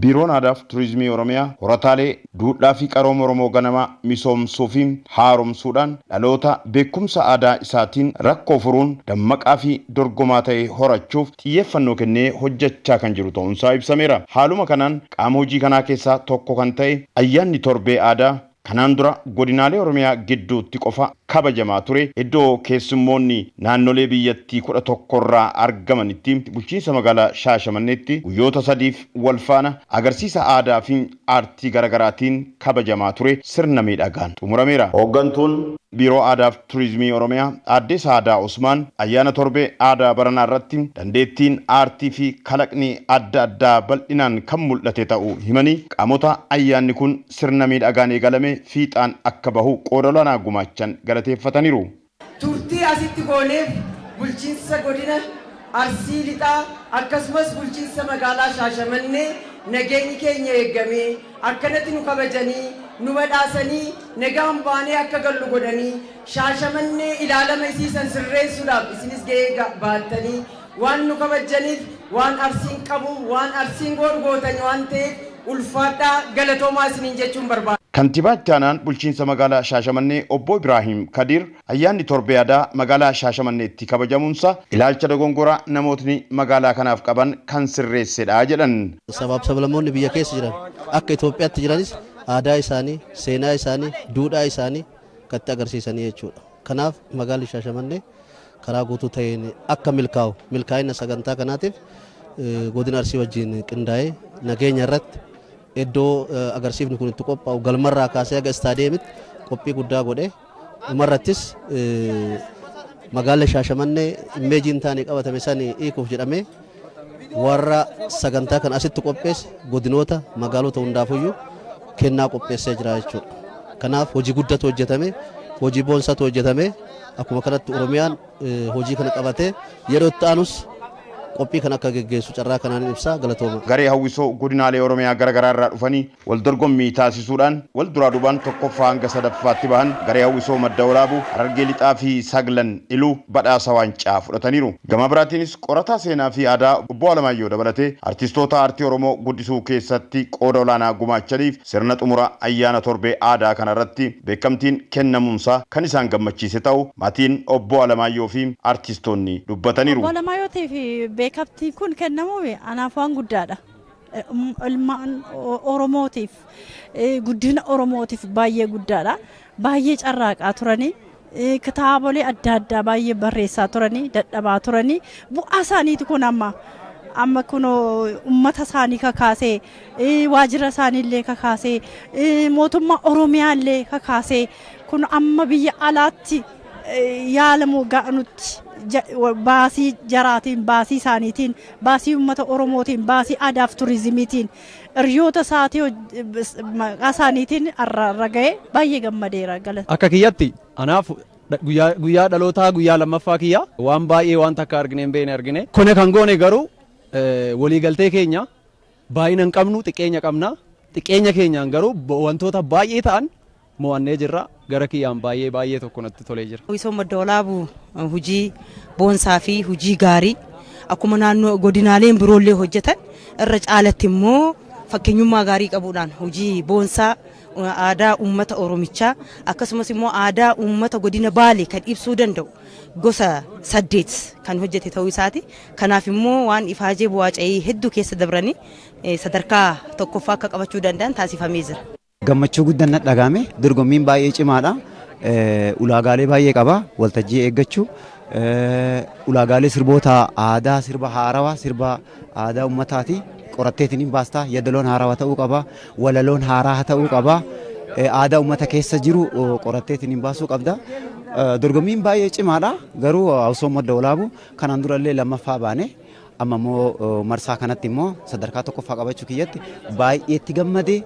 Biiroon Aadaaf Turizimii Oromiyaa horataalee duudhaa fi qarooma Oromoo ganamaa misoomsuu fi haaromsuudhaan dhaloota beekumsa aadaa isaatiin rakkoo furuun dammaqaa fi dorgomaa ta'e horachuuf xiyyeeffannoo kennee hojjechaa kan jiru ta'uunsaa ibsameera. Haaluma kanaan qaama hojii kanaa keessaa tokko kan ta'e ayyaanni torbee aadaa kanaan dura godinaalee Oromiyaa gidduutti qofa kabajamaa ture iddoo keessummoonni naannolee biyyattii 11 irraa argamanitti bulchiinsa magaalaa Shaashamanneetti guyyoota sadiif wal faana agarsiisa aadaa fi aartii garaagaraatiin kabajamaa ture sirna miidhagaan xumurameera. Hooggantuun Biiroo Aadaa fi Turizimii Oromiyaa Aaddee Sa'aadaa Usmaan ayyaana torbee aadaa baranaa irratti dandeettiin aartii fi kalaqni adda addaa bal'inaan kan mul'ate ta'uu himanii, qaamota ayyaanni kun sirna miidhagaan eegalame fiixaan akka bahu qooda olaanaa gumaachan galateeffataniiru. Turtii asitti gooneef bulchiinsa godina Arsii Lixaa akkasumas bulchiinsa magaalaa Shaashamannee nageenyi keenya eeggamee akkanatti nu kabajanii, nu badhaasanii, nagaan baanee akka gallu godhanii, Shaashamannee ilaalama isii san sirreessuudhaaf isinis gahee bahattanii waan nu kabajjaniif, waan Arsiin qabu, waan Arsiin godhu gootani waan ta'eef ulfaadhaa, galatoomaa isiniin jechuun barbaada. Kantiibaa Itti Aanaan Bulchiinsa Magaalaa Shaashamannee Obbo Ibraahim Kadiir ayyaanni torbee aadaa magaalaa Shaashamanneetti kabajamuunsaa ilaalcha dogongoraa namootni magaalaa kanaaf qaban kan sirreessedha jedhan. Sabaaf sablammoonni biyya keessa jiran akka Itoophiyaatti jiranis aadaa isaanii, seenaa isaanii, duudhaa isaanii kan itti agarsiisanii jechuudha. Kanaaf magaalli Shaashamannee karaa guutuu ta'een akka milkaa'u milkaa'ina sagantaa kanaatiif godina Arsii wajjin qindaa'ee nageenya irratti iddoo agarsiifni kun itti qophaa'u galmarraa kaasee haga istaadiyeemitti qophii guddaa godhe. Dhumarrattis magaalli Shaashamannee immeejii hin taane qabatame san hiikuuf jedhamee warra sagantaa kana asitti qopheesse godinoota magaalota hundaafuyyuu kennaa qopheessee jira jechuudha. Kanaaf hojii guddatu hojjetame, hojii boonsatu hojjetame. Akkuma kanatti Oromiyaan hojii kana qabatee yeroo itti aanus qophii kana akka geggeessu carraa kanaan ibsaa, galatooma. Garee hawwisoo godinaalee Oromiyaa garagaraa irraa dhufanii wal dorgommii taasisuudhaan wal duraa duubaan tokkoffaa hanga sadaffaatti bahan garee hawwisoo Madda Walaabuu, Harargee Lixaa fi Saglan Iluu badhaasa waancaa fudhataniiru. Gama biraatiinis qorataa seenaa fi aadaa Obbo Alamaayyoo dabalatee artistoota aartii Oromoo guddisuu keessatti qooda olaanaa gumaachaniif sirna xumura ayyaana torbee aadaa kana irratti beekamtiin kennamuunsaa kan isaan gammachiise ta'uu maatiin Obbo Alamaayyoo fi artistoonni dubbataniiru. Obbo Alamaayyootiif beekamtiin kun kennamuun anaaf waan guddaadha. Ilmaan Oromootiif, guddina Oromootiif baay'ee guddaadha. Baay'ee carraaqaa turanii, kitaabolee adda addaa baay'ee barreessaa turanii, dadhabaa turanii, bu'aa isaaniiti kun amma. Amma kun uummata isaanii kakaasee, waajjira isaanii illee kakaasee, mootummaa Oromiyaa illee kakaasee, kun amma biyya alaatti yaalamu ga'anutti baasii jaraatiin, baasii isaaniitiin, baasii uummata Oromootiin, baasii aadaaf turizimiitiin, hiriyoota isaatii maqaa isaaniitiin har'a ga'ee baay'ee gammadeera. Galata. Akka kiyyatti anaaf guyyaa dhalootaa guyyaa lammaffaa kiyya waan baay'ee waan takka argine hin beekne argine. Kone kan goone garuu waliigaltee keenya baay'ina hin qabnu, xiqqeenya qabna. Xiqqeenya keenyaan garuu wantoota baay'ee ta'an mo'annee jirra. Gara kiyyaan baay'ee baay'ee tokko natti tolee jira. Hawwisoo Madda Walaabuu hojii boonsaa fi hojii gaarii akkuma naannoo godinaaleen biroollee hojjetan irra caalatti immoo fakkeenyummaa gaarii qabuudhaan hojii boonsaa aadaa uummata Oromichaa akkasumas immoo aadaa uummata godina Baalee kan ibsuu danda'u gosa 8 kan hojjete ta'uu isaati. Kanaaf immoo waan ifaajee bu'aa ce'ii hedduu keessa dabranii sadarkaa tokkoffaa akka qabachuu danda'an taasifamee jira. Gammachuu guddaan natti dhagahame. Dorgommiin baay'ee cimaadha. Ulaagaalee baay'ee qaba. Waltajjii eeggachuu. Ulaagaalee sirboota aadaa, sirba haarawaa, sirba aadaa uummataati. Qoratteetiin hin baasta. Yadaloon haarawaa ta'uu qaba. Walaloon haaraa ta'uu qaba. Aadaa uummata keessa jiru qoratteetiin hin baasuu qabda. Dorgommiin baay'ee cimaadha. Garuu Hawwisoon Madda Walaabuu kanaan durallee lammaffaa baane. Amma immoo marsaa kanatti immoo sadarkaa tokkoffaa qabachuu kiyyatti baay'ee itti gammade.